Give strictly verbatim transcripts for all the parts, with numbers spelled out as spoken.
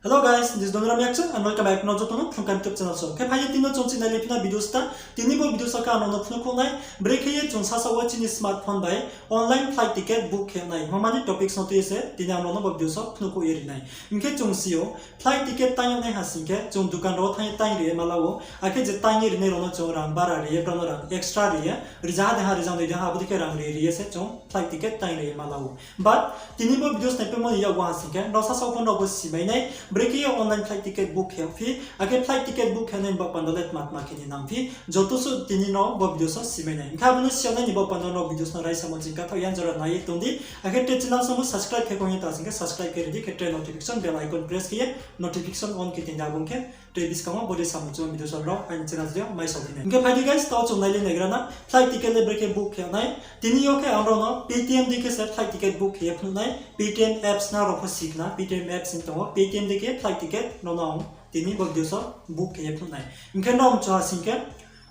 Hello guys, this is Doniram Yakchung and welcome back to joto no Phrungkha YouTube channel. So, khe phai ye tini no chung chini nai le phi na video sta, tini bo video sa khe ang nrao no phnuh khouh nai, brekhe ye chung sasaoh wo chini smartphone bai online flight ticket book khe nai hingmo ni topics no tui ye se tini ang nrao no bo video sa phnuh khouh ye ri nai. Hing khe chung si ou, flight ticket taing yag nai ha sing khe chung dukan rao wo thanng ye taing ri ye ma la ou, akhe je taing ye rinai rao no chung rang bara ri ye, brao no rang extra ri ye, riza ha de ha, riza noi de ha, abo dei khe rang ri ri ye se chung flight ticket taing ri ye ma la ou. But tini bo video snaipaimo ni yakgu ha sing khe nrao sasaoh pho nrao bo si mai nai, brekhe ye online flight ticket book khe yag phi, akhe flight ticket book khe nai ni baoh panda le tma tma khe ni nang phi, joto suh tini nrao bo video sa si mai nai. Hing khe abo no si yag nai ni baoh panda nrao video no raisamo ching kathaoh ya jora nai ye tong di, akhe tre channel samo subscribe khe kong ye ta sing khe subscribe khe ri di, khe tre notification bell icon press khe ye notification on khe tong di, abo ong khe tre buskang wo bodei samung chumung video sa rao aini channel wo mai sao phi nai. Hing khe phai di guys, taoh chung nai le naigra na flight ticket le brekhe book khe yag nai. Tini yo khe ang nrao no Paytm dei khe se flight ticket book khe ye phnuh nai. Paytm apps nrao pho si khna, Paytm apps hing tong ou, Paytm dei khe flight ticket nrao no ang tini bo video sa book khe ye phnuh nai. Hing khe nrao mchu ha sing khe,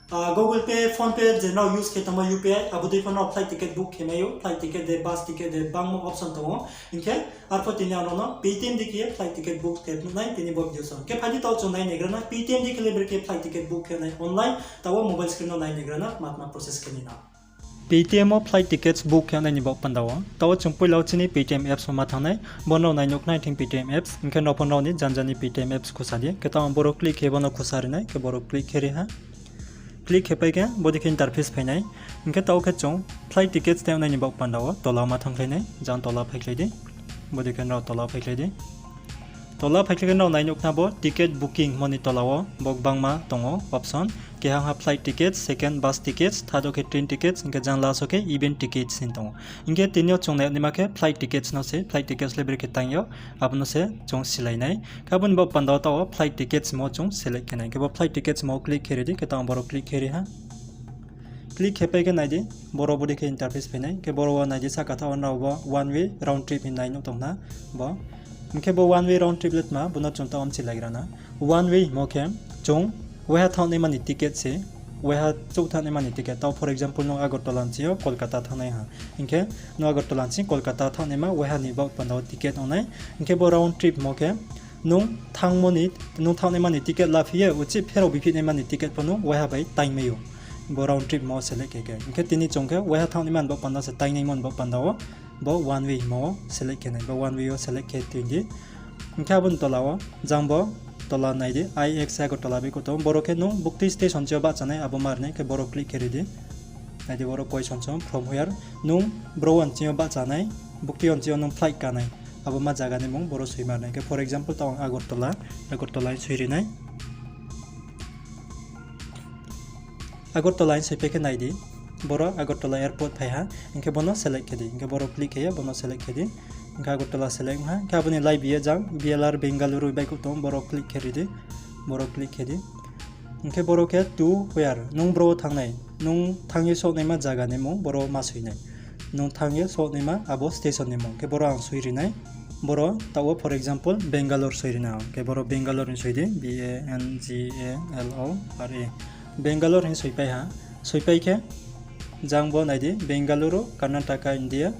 Google Pay, PhonePe je nrao use khe tongmo U P I, abo dei pho nrao flight ticket book khe mai ou, flight ticket de, bus ticket de, bangmo option tong ou. Hing khe arpho tini ang nrao no Paytm dei khe ye flight ticket book khe phnuh nai tini bo video sa. Hing khe phai di taoh chung nai naigra na Paytm dei khe le brekhe flight ticket book khe nai online, taoh wo mobile screen no nai naigra na tma tma process khe ni na. Paytm wo flight tickets book khe nai ni baoh panda wo taoh wo chung poila wo chini Paytm apps wo ma thanng nai, bo nrao nai nuh khna thing Paytm apps, hing khe nrao pho nrao ni janja ni Paytm apps khusa di, khe taoh boro click khe bo no khusa ri nai, khe boro click khe ri ha. Click khe pai khe bodei khe interface phai nai. Hing khe taoh khe chung flight tickets tei nai ni baoh panda wo tola wo ma thanngkhlai nai, jang tola phaikhlai di. Bodei khe nrao tola phaikhlai di. Tola phaikhlai khe nrao nai nuh khna bo ticket booking hingmo ni tola wo bo gbangma tong ou option. Keha ha flight tickets, second bus tickets, third wo khe train tickets, hing khe jang last wo khe event tickets hing tong ou. Hing khe tini yo chung nai naima khe flight tickets no se, flight tickets le brekhe taing yag, abo no se chung silai nai. Khe abo ni baoh panda wo taoh wo flight tickets mo chung select khe nai. Khe bo flight tickets mo click khe ri di, khe taoh boro click khe ri ha. Click khe pai khe nai di, boro bodei khe interface phai nai. Khe boro wo nai di, sahka thaoh wo nrao bo one way round trip hing nai nuh tong na bo. Hing khe bo one way round trip le tma, bo no chung taoh mchilaigra na. One way hingmo khe chung waiha thanngnaima ni ticket se, waiha chouh thanngnaima ni ticket. Taoh for example nung Agartala ni sing yo Kolkata thanngnai ha. Hing khe nung Agartala ni sing Kolkata thanngnaima waiha ni baoh panda wo ticket ong nai. Hing khe bo round trip hingmo khe nung thanngmo ni, nung thanngnaima ni ticket laphi ye uchih pherao biphihnaima ni ticket pho nung waiha bai taingmai ou. Bo round trip mo select khe khe. Hing khe tini chung khe waiha thanngnaima ni baoh panda se taingnaimo ni baoh panda wo bo one way hingmo wo select khe nai, bo one way wo select khe tui di. Hing khe abo ni tola wo, jang bo tola nai di, I X Agartala bai kho tong ou, boro khe nung buktui station ching yo bahcha nai, abo ma ri nai, khe boro click khe ri di. Nai di boro question chung from where, nung bro wo nching yo bahcha nai, buktui yo nching yo nung flight ka nai, abo ma zaga ni mung boro soi ma ri nai. Khe for example taoh ang Agartala, Agartala hing soi ri nai. Agartala hing soi pai khe nai di, boro Agartala airport phai ha, hing khe bo no select khe di, hing khe boro click khe ye bo no select khe di. Hing khe Agartala select ong ha, hing khe abo ni laibi ye jang B L R Bengaluru bai kho tong ou, boro click khe ri di, boro click khe di. Hing khe boro khe to where, nung bro wo thanng nai, nung thanng ye souhnaima zaga ni mung boro ma soi nai. Nung thanng ye souhnaima abo station ni mung, hing khe boro ang soi ri nai. Boro taoh wo for example Bangalore soi ri nai, hing khe boro Bangalore hing soi di, B A N G A L O R E. Bangalore hing soi pai ha, soi pai khe jang bo nai di, Bengaluru, Karnataka, India,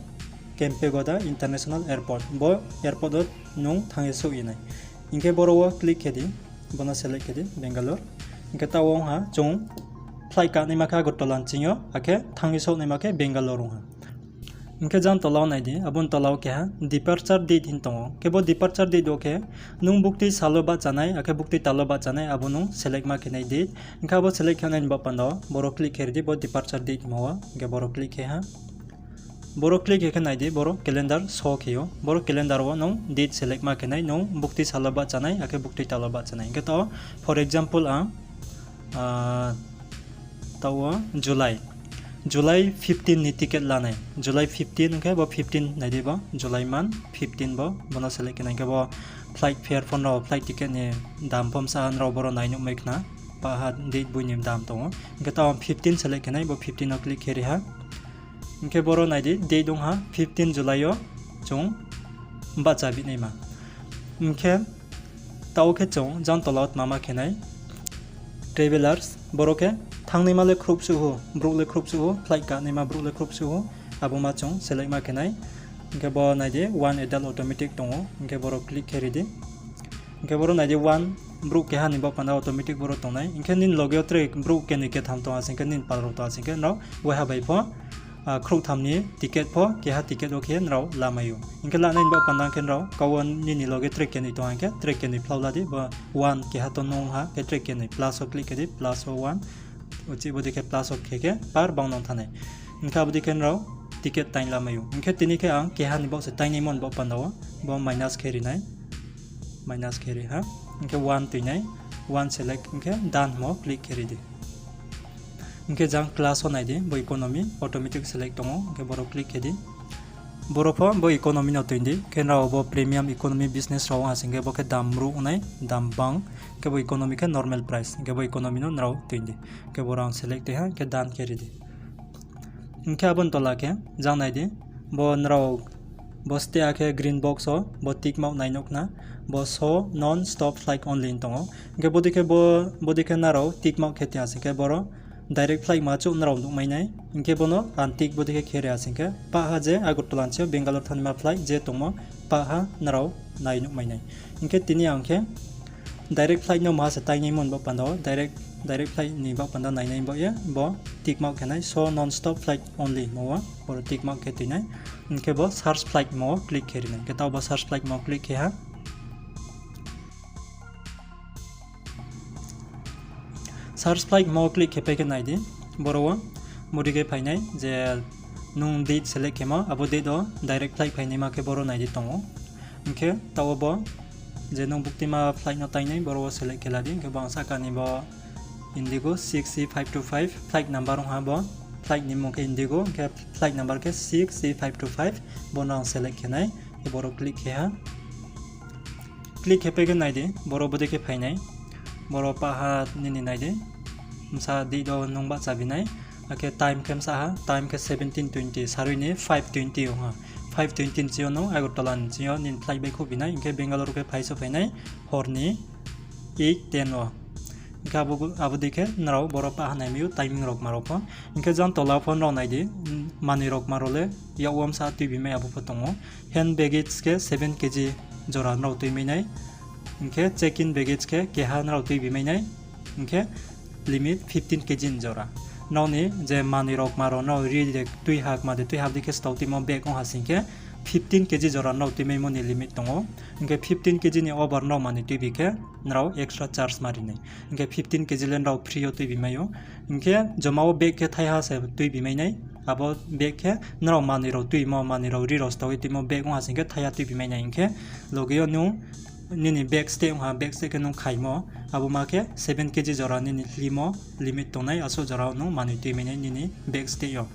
Kempegowda International Airport. Bo airport wo nung thanng ye souh ye nai. Hing khe boro wo click khe di, bo no select khe di, Bangalore. Hing khe taoh wo ong ha chung flight kanaima khe Agartala nching yo, akhe thanng ye souhnaima khe Bangalore ong ha. Hing khe jang tola wo nai di, abo ni tola wo keha departure date hing tong ou. Khe bo departure date wo khe nung buktui sal wo bahcha nai, akhe buktui tal wo bahcha nai, abo nung select ma khe nai date. Hing khe abo select khe nai ni baoh panda wo boro click khe ri di, bo departure date hingmo wo, hing khe boro click khe ha. Boro click khe khe nai di, boro calendar show khe ou. Boro calendar wo nung date select ma khe nai, nung buktui sal wo bahcha nai, akhe buktui tal wo bahcha nai. Hing khe taoh for example ang, taoh wo July, July fifteen ni ticket la nai. July fifteen hing khe bo fifteen nai di bo, July month fifteen bo, bo no select khe nai. Hing khe bo flight fare pho nrao, flight ticket ni dam pho msa ha, nrao boro nai nuh mai khna, pa ha date boi ni dam tong ou. Hing khe taoh fifteen select khe nai, bo fifteen no click khe ri ha. Hing khe boro nai di, date ong ha fifteen July yo chung bahcha binaima. Hing khe taoh khe chung jang tola wo tma ma khe nai, travellers, boro khe thanngnaima le khrouh suh ou, brouh le khrouh suh ou, flight kanaima brouh le khrouh suh ou, abo ma chung select ma khe nai. Hing khe bo nai di, one adult automatic tong ou, hing khe boro click khe ri di. Hing khe boro nai di, one, brouh keha ni baoh panda automatic boro tongnai. Hing khe nini loge yo tre brouh kenoi ketham tong ha sing khe, nini pal rao tong ha sing khe, nrao waiha bai pho, ah, khrouhtham ni ticket pho, keha ticket wo khe nrao lamai ou. Hing khe lanai ni baoh panda khe nrao kau wo nini loge tre kenoi tong ha hing khe, tre kenoi phlau la di, bo one keha to nung ha khe tre kenoi plus wo click khe di, plus wo one, uchih bodei khe plus wo khe khe par bang nang thanai. Hing khe abo dei khe nrao ticket taing lamai ou. Hing khe tini khe ang keha ni baoh se taingnaimo ni baoh panda wo, bo minus khe ri nai. Minus khe ri ha. Hing khe one tui nai, one select hing khe done hingmo click khe ri di. Hing khe jang class wo nai di, bo economy automatic select tong ou, hing khe boro click khe di. Boro pho bo economy no tui di, khe nrao bo premium, economy, business rao ong ha sing khe bo khe dam mruh ong nai, dam bang, khe bo economy khe normal price, hing khe bo economy no nrao tui di. Khe boro ang select tui ha, hing khe done khe ri di. Hing khe abo ni tola khe jang nai di, bo nrao bo steh ha khe green box wo bo tick mark nai nuh khna, bo show non-stop flight only tong ou. Hing khe bodei khe bo, bodei khe nrao tick mark khe tong ha sing khe boro direct flight ma chouh nrao nuhmai nai. Hing khe bono untick bodei khe khe ri ha sing khe pah ha je Agartala ni sing yo Bangalore thanngnaima flight je tongmo pah ha nrao nai nuhmai nai. Hing khe tini ang khe direct flight no maha se taingnaimo ni baoh panda wo, direct, direct flight ni baoh panda nainai baoh ye bo tick mark khe nai, show non-stop flight only hingmo wo boro tick mark khe tui nai. Hing khe bo search flight hingmo wo click khe ri nai. Hing khe taoh bo search flight hingmo wo click khe ha. Search flight hingmo wo click khe pai khe nai di, boro wo bodei khe phai nai je nung date select khemo, abo date wo direct flight phainaima khe boro nai di tong ou. Hing khe taoh wo bo je nung buktima flight no taingnai, boro wo select khe la di. Hing khe bo ang sahka ni bo Indigo six C five two five, flight number ong ha bo, flight ni mmung khe Indigo, hing khe flight number khe six C five two five, bo no ang select khe nai, khe boro click khe ha. Click khe pai khe nai di, boro bodei khe phai nai, boro pah ha nini nai di, bsa date wo nung bahcha bi nai, akhe time khe bsa ha, time khe seventeen twenty, sarui ni five twenty ong ha, five twenty ni sing yo nung Agartala ni sing yo nini flight baihkhouh bi nai, hing khe Bangalore khe phai so phai nai hor ni eight ten wo. Hing khe abo, abo dei khe nrao boro pah ha naimai ou timing rao kma rao pho. Hing khe jang tola pho nrao nai di, manoi rao kma rao le yak wo bsa tuibi mai abo pho tong ou. Hand baggage khe seven K G jora nrao tuimai nai. Hing khe check-in baggage khe keha nrao tuibi mai nai. Hing khe limit fifteen K G ni jora. Nrao ni je manoi rao kma rao nrao ri de tui ha kma de tui ha bodei khe stao tuimo bag ong ha sing khe fifteen K G jora nrao tuimaimo ni limit tong ou. Hing khe fifteen K G ni over nrao manoi tuibi khe nrao extra charge ma ri nai. Hing khe fifteen K G le nrao free yo tuibi mai ou. Hing khe joma wo bag khe thaiha se tuibi mai nai. Abo bag khe nrao manoi rao tuimo, manoi rao ri rao stao ye tuimo bag ong ha sing khe thaiha tuibi mai nai. Hing khe loge yo nung nini bag steh ong ha, bag steh khe nung khaimo, abo ma khe seven K G jora nini hlimo limit tongnai, asuh jora wo nung manoi tuimai nai nini bag steh yo.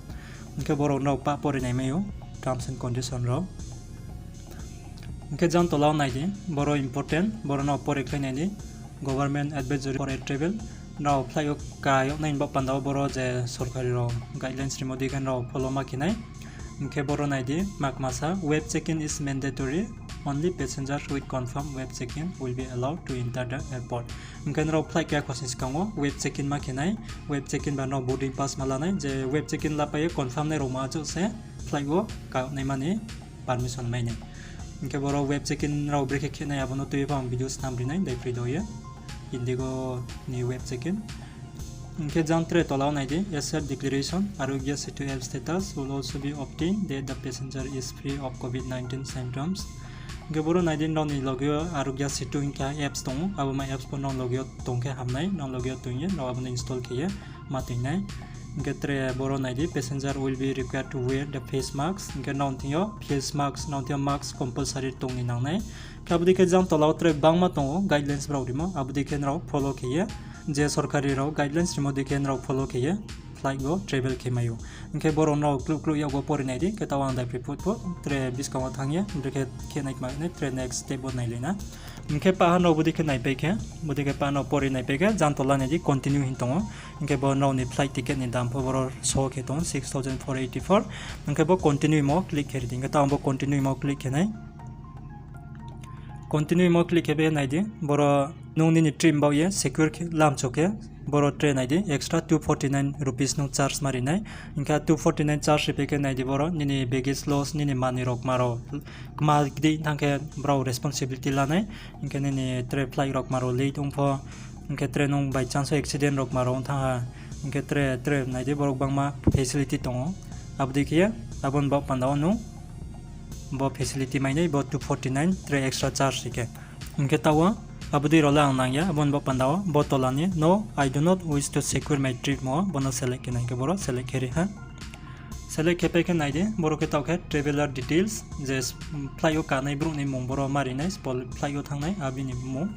Hing khe boro nrao pah pore naimai ou, terms and condition rao. Hing khe jang tola wo nai di, boro important, boro no pore khlai nai di, Government Advisory for Air Travel. Nrao flight yo ka yag nai ni baoh panda wo boro je sorkari rao guidelines rimo dei khe nrao follow ma khe nai. Hing khe boro nai di, makma sa, web check-in is mandatory. Only passengers with confirmed web check-in will be allowed to enter the airport. Hing khe nrao flight kaya khosni skang wo web check-in ma khe nai, web check-in ba nrao boarding pass ma la nai, je web check-in lapai ye confirm nai rao ma achouh se flight wo ka naimani permission mai nai. Hing khe boro web check-in rao brekhe khe nai abo no tui ye pho ang video snam ri nai, daiphri do ye. Indigo ni web check-in. Hing khe jang tre tola wo nai di, asset declaration, Aarogya Setu app status will also be obtained that the passenger is free of COVID nineteen symptoms. Hing khe boro nai di, nrao ni loge yo Aarogya Setu hing khe apps tong ou, abo ma apps pho nrao loge yo tong khe ham nai, nrao loge yo tong ye, nrao abo no install khe ye ma tong nai. Hing khe tre boro nai di, passenger will be required to wear the face mask. Hing khe nrao thing yo face mask, nrao thing yo mask compulsory tong ni nang nai. Khe abo dei khe jang tola wo tre bangma tong ou, guidelines brao rimo, abo dei khe nrao follow khe ye, je sorkari rao guidelines rimo dei khe nrao follow khe ye flight wo travel khe mai ou. Hing khe boro nrao kluh kluh yakgo pore nai di, khe taoh ang daiphri phut phut tre buskang wo thanng ye brekhe khe nai kma nai, tre next step wo nailai na. Hing khe pah ha nrao bodei khe naipai khe, bodei khe pah nrao pore naipai khe, jang tola nai di continue hing tong ou. Hing khe bo nrao ni flight ticket ni dam pho boro show khe tong ou, six thousand four eighty four. Hing khe bo continue mo click khe ri di, hing khe taoh ang bo continue mo click khe nai. Continue mo click khe pai nai di, boro nung nini trip baoh ye secure khe lamcho khe Boro tre nai di, extra two forty nine rupees nung charge ma ri nai. Hing khe two forty nine charge ripai khe nai di boro nini baggage loss, nini manoi rao kma rao, kma gdi thanng khe brao responsibility la nai. Hing khe nini tre flight rao kma rao late ong pho, hing khe tre nung by chance wo accident rao kma rao ong thanng ha, hing khe tre, tre nai di boro gbangma facility tong ou. Abo dei khe ye, abo ni baoh panda wo nung bo facility mai nai, bo two forty nine tre extra charge ri khe. Hing khe taoh wo, abo dei rao le ang nang ya, abo ni baoh panda wo, bo tola ni, no, I do not wish to secure my trip mo, bo no select khe nai, hing khe boro select khe ri ha. Select khe pai khe nai di, boro khe taoh khe traveler details, je, mm, flight wo kanai brouh ni mmung boro ma ri nai, spol flight wo thanng nai, abini mmung.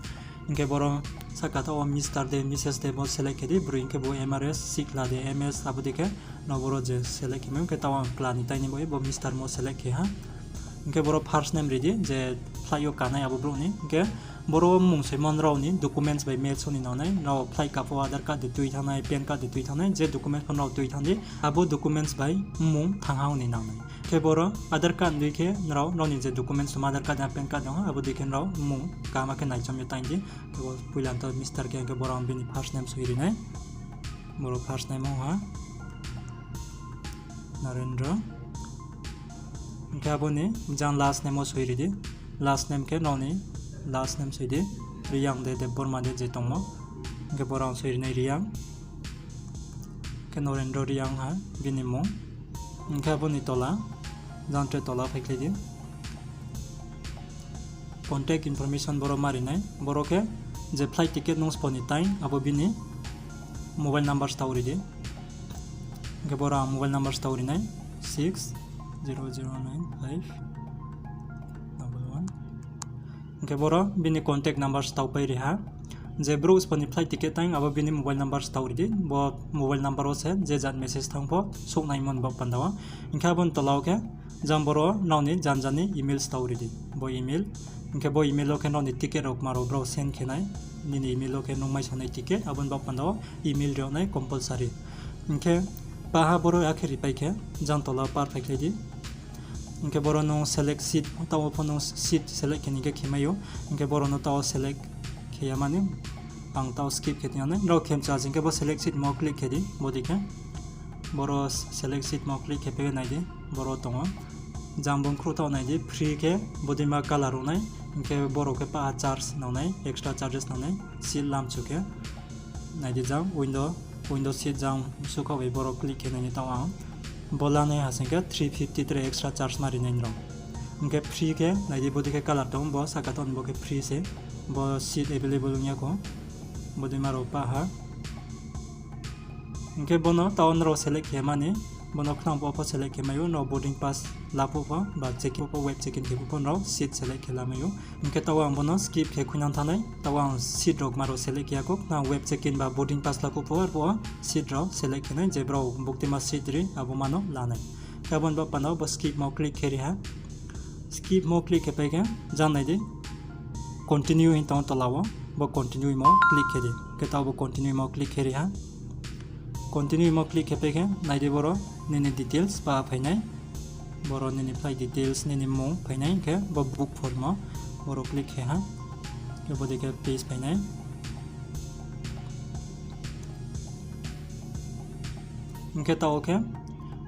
Hing khe boro sahka taoh wo Mister de, Missus de bo select khe di, broi hing khe bo M R S, Sikla de, M S, abo dei khe no boro je select khe mai, hing khe taoh ang kla ni tai ni bo, bo Mister mo select khe ha. Hing khe boro first name ri di, je flight yo kanai abo brouh ni. Hing khe boro mmung soimo nrao ni documents bai match ong ni nang nai, nrao flight ka pho Aadhaar card de tui thanng nai, PAN card de tui thanng nai, je documents pho nrao tui thanng di, abo documents bai mmung thanng ha ong ni nang nai. Khe boro Aadhaar card dei khe nrao, nrao ni je documents tongmo Aadhaar card ya PAN card dong ha, abo dei khe nrao mmung kaham khe naichom ye tai di. Khe bo poila to Mister khe, hing khe boro ang bini first name soi ri nai. Boro first name ong ha Narendra. Hing khe abo ni jang last name wo soi ri di. Last name khe nrao ni last name soi di. Reang de, Debbarma de je tongmo. Hing khe boro ang soi ri nai Reang. Khe Narendra Reang ha bini mmung. Hing khe abo ni tola, jang tre tola phaikhlai di. Contact information boro ma ri nai. Boro khe je flight ticket nung spo ni tai, abo bini mobile number stao ri di. Hing khe boro ang mobile number stao ri nai, six zero zero nine five double one. Hing khe boro bini contact number stao pai ri ha. Je brouh spo ni flight ticket tai, abo bini mobile number stao ri di. Bo mobile number wo se je jat message thanng pho souhnaimo ni baoh panda wo. Hing khe abo ni tola wo khe jang boro nrao ni janja ni email stao ri di. Bo email. Hing khe bo email wo khe nrao ni ticket rao kma rao brao send khe nai. Nini email wo khe nung maisa nai ticket, abo ni baoh panda wo email ri yag nai compulsory. Hing khe paha boro akhe ripai khe, jang tola wo par phaikhlai di. Hing khe boro nung select seat, taoh wo pho nung seat select khe ni khe khe mai ou. Hing khe boro no taoh wo select khe ya mani, ang taoh skip khe tong nai. Nrao khe mchu hing khe bo select seat mo click khe di, bo dei khe. Boro select seat mo click khe pai khe nai di, boro tong ou. Jang bung khruh taoh nai di, free khe bodeima color ong nai, hing khe boro khe paha charge nang nai, extra charges nang nai, seat lamchu khe. Nai di jang window, window seat jang sukha bai boro click khe nai ni taoh ang. Bo lanai ha sing khe three fifty tre extra charge ma ri nai nrao. Hing khe free khe nai di, bo dei khe color tong, bo sahka tong ni bo khe free se. Bo seat available ong ya kho. Bodeima rao paha. Hing khe bono taoh nrao select khe mani, bono khnang pho pho select khe mai ou, nrao boarding pass la phuh pho, ba check in pho, web check in khe phuh pho nrao seat select khe la mai ou. Hing khe taoh ang bono skip khe khuinang thanng nai, taoh ang seat rao kma rao select khe ya kho, khnang web check in ba boarding pass la phuh pho, arphuh wo seat rao select khe nai, je brao buktima seat ri, abo ma no la nai. Khe abo ni baoh panda wo bo skip mo click khe ri ha. Skip mo click khe pai khe, jang nai di. Continue hing tong tola wo, bo continue mo click khe di. Khe taoh bo continue mo click khe ri ha. Continue mo click khe pai khe, nai di boro nini details paha phai nai. Boro nini flight details, nini mmung phai nai, hing khe bo book form wo boro click khe ha. Khe bo dei khe page phai nai. Hing khe taoh wo khe,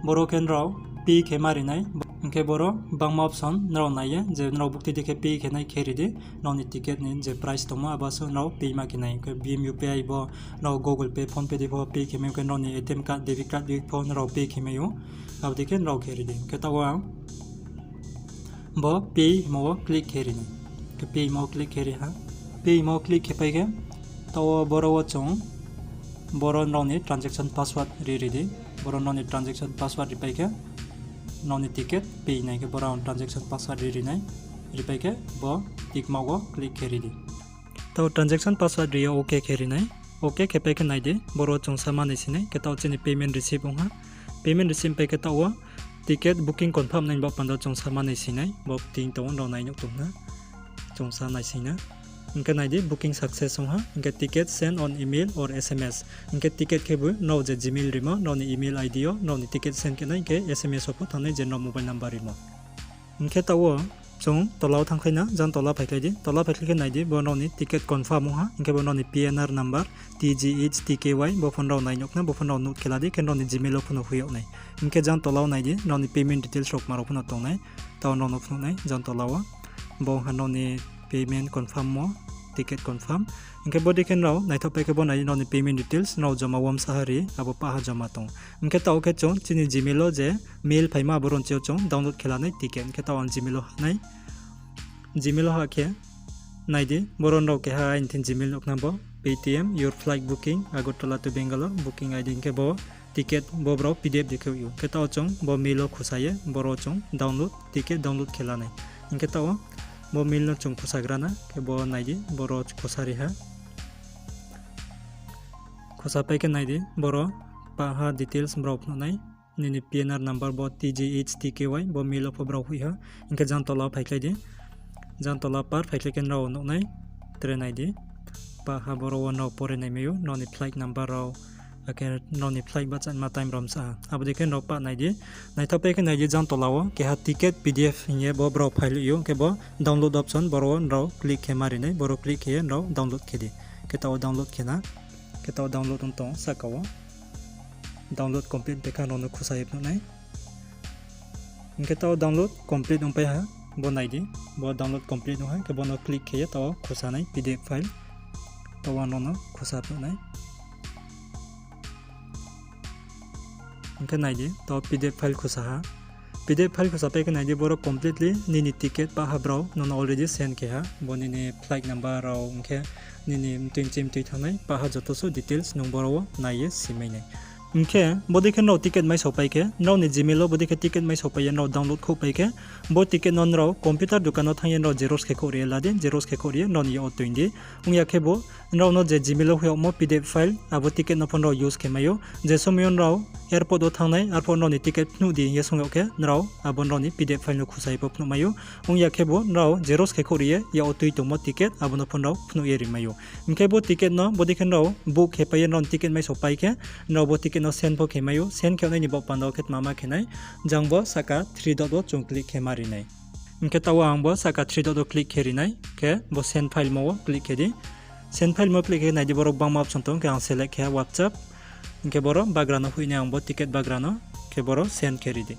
boro khe nrao pay khe ma ri nai. Hing khe boro bangma option nrao nai ye, je nrao bukti dei khe pay khe nai khe ri di. Nrao ni ticket ni je price tongmo, abo suh nrao pay ma khe nai. Hing khe BHIM UPI bo, nrao Google Pay, PhonePe dei pho pay khe mai ou, khe nrao ni ATM card, debit card dei pho nrao pay khe mai ou. Abo dei khe nrao khe ri di. Hing khe taoh wo ang bo pay himo wo click khe ri nai. Khe pay himo wo click khe ri ha. Pay himo wo click khe pai khe, taoh wo boro wo chung, boro nrao ni transaction password ri ri di. Boro nrao ni transaction password ripai khe, nrao ni ticket pay nai khe boro ang transaction password ri ri nai. Ripai khe bo tick mark wo click khe ri di. Taoh transaction password ri ye OK khe ri nai. OK khe pai khe nai di, boro chung sa ma nai si nai, khe taoh chini payment receipt ong ha. Payment receipt pai khe taoh wo ticket booking confirm nai ni baoh panda chung sa ma nai si nai, bo ting tong ou, nrao nai nuh tong na. Chung sa nai si na. Hing khe nai di, booking success ong ha, hing khe ticket send on email or SMS. Hing khe ticket khebu nrao je Gmail rimo, nrao ni email ID yo nrao ni ticket send khe nai, hing khe SMS wo pho thanng nai je nrao mobile number rimo. Hing khe taoh wo Chung tola wo thanngkhlai na, jang tola phaikhlai di. Tola phaikhlai khe nai di, bo nrao ni ticket confirm ong ha, hing khe bo nrao ni P N R number, T G H T K Y, bo pho nrao nai nuh khna, bo pho nrao note khe la di, khe nrao ni Gmail wo pho no hoih yag nai. Hing khe jang tola wo nai di, nrao ni payment details rao kma rao pho no tong nai, taoh nrao no phnuh nai, jang tola wo. Bo ha nrao ni payment confirm mo, ticket confirm. Hing khe bodei khe nrao naithoh pai khe bo nai di, nrao ni payment details, nrao joma wom sa ha ri, abo pah ha joma tong. Hing khe taoh khe chung chini Gmail wo je mail phaimo abo ronchi yo chung download khe la nai ticket. Hing khe taoh ang Gmail wo ha nai. Gmail wo ha khe nai di, boro nrao keha aini thing Gmail nuh khna bo, Paytm, your flight booking, Agartala to Bangalore, booking I D hing khe bo ticket bo brao P D F di khe ou. Khe taoh chung bo mail wo khusa ye, boro chung download, ticket download khe la nai. Hing khe taoh bo mail no chung khusagra na, khe bo nai di, boro khusa ri ha. Khusa pai khe nai di, boro pah ha details brao phnuh nai. Nini P N R number bo T G H T K Y, bo mail wo pho brao hoih ha. Hing khe jang tola wo phaikhlai di. Jang tola par phaikhlai khe nrao nuh nai. Tre nai di. Pah ha boro wo nrao pore naimai ou, nrao ni flight number rao, akhe nrao ni flight bahchama time rao msa ha. Abo dei khe nrao pah nai di. Naithoh pai khe nai di, jang tola wo keha ticket P D F hing ye bo brao file ou, khe bo download option boro wo nrao click khe ma ri nai, boro click khe ye nrao download khe di. Khe taoh wo download khe na, khe taoh wo download ong tong sahka wo. Download complete bai khe nrao no khusa ye phnuh nai. Hing khe taoh wo download complete ongpai ha, bo nai di, bo download complete ong ha, khe bo no click khe ye taoh wo khusa nai P D F file, taoh wo nrao no khusa phnuh nai. Hing khe nai di, taoh P D F file khusa ha. P D F file khusa pai khe nai di, boro completely nini ticket pah ha brao nono already send khe ha, bo nini flight number rao, hing khe nini mtui nching mtui thanngnai pah ha joto suh details nung boro wo nai ye simai nai. Hing khe bodei khe nrao ticket mai sopai khe, nrao ni Gmail wo bodei khe ticket mai sopai ye nrao download khouhpai khe, bo ticket no nrao computer dukan wo thanng ye nrao xerox khe khouh ri ye la di, xerox khe khouh ri ye nrao ni yak wo toing di. Ong ya khebu nrao no je Gmail wo hoih yagmo P D F file, abo ticket no pho nrao use khe mai ou. Je somoi yo nrao airport wo thanngnai, arphuh nrao ni ticket phnuh di hing ye sung yag khe, nrao abo nrao ni P D F file no khusa ye pho phnuh mai ou. Ong ya khebu nrao xerox khe khouh ri ye yak wo tui tongmo ticket, abo no pho nrao phnuh ye ri mai ou. Hing khe bo ticket no bodei khe nrao book khe pai ye nrao ni ticket mai sopai khe, nrao bo ticket no send pho khe mai ou. Send khe yag nai ni baoh panda wo khe tma ma khe nai, jang bo sahka three dot wo chung click khe ma ri nai. Hing khe taoh wo ang bo sahka three dot wo click khe ri nai, khe bo send file mo wo click khe di. Send file mo click khe nai di, boro gbangma option tong, khe ang select khe WhatsApp. Hing khe boro bagra no hoih nai ang bo ticket bagra no, khe boro send khe ri di.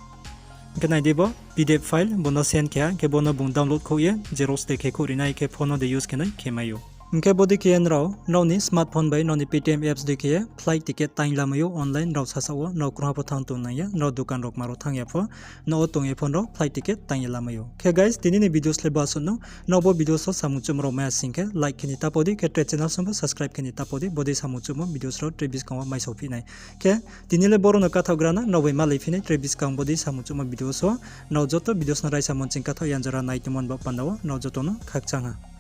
Hing khe nai di bo P D F file, bo no send khe ha, hing khe bo no bung download khouh ye, xerox de khe khouh ri nai, khe phone no de use khe nai, khe mai ou. Hing khe bodei khe ye nrao, nrao ni smartphone bai nrao ni Paytm apps dei khe ye flight ticket tang ye lamai ou online, nrao sasaoh wo, nrao krungha pho thanng tong nang ya, nrao dukan rao kma rao thanng ya pho, nouh wo tong ye pho nrao flight ticket tang ye lamai ou. Khe guys, tini ni videos le bo asuh no, nrao bo videos wo samung chuhmo rao mai ya sing khe like khe ni ta pho di, khe tre channel song pho subscribe khe ni ta pho di, bodei samung chuhmo videos rao tre buskang wo mai sophi nai. Khe tini le boro no kathaohgra na, nrao bai malai phi nai tre buskang bodei samung chuhmo videos wo, nrao joto videos no raisa monching kathaoh yan jora nai tongmo ni baoh panda wo, nrao joto no khakchang ha.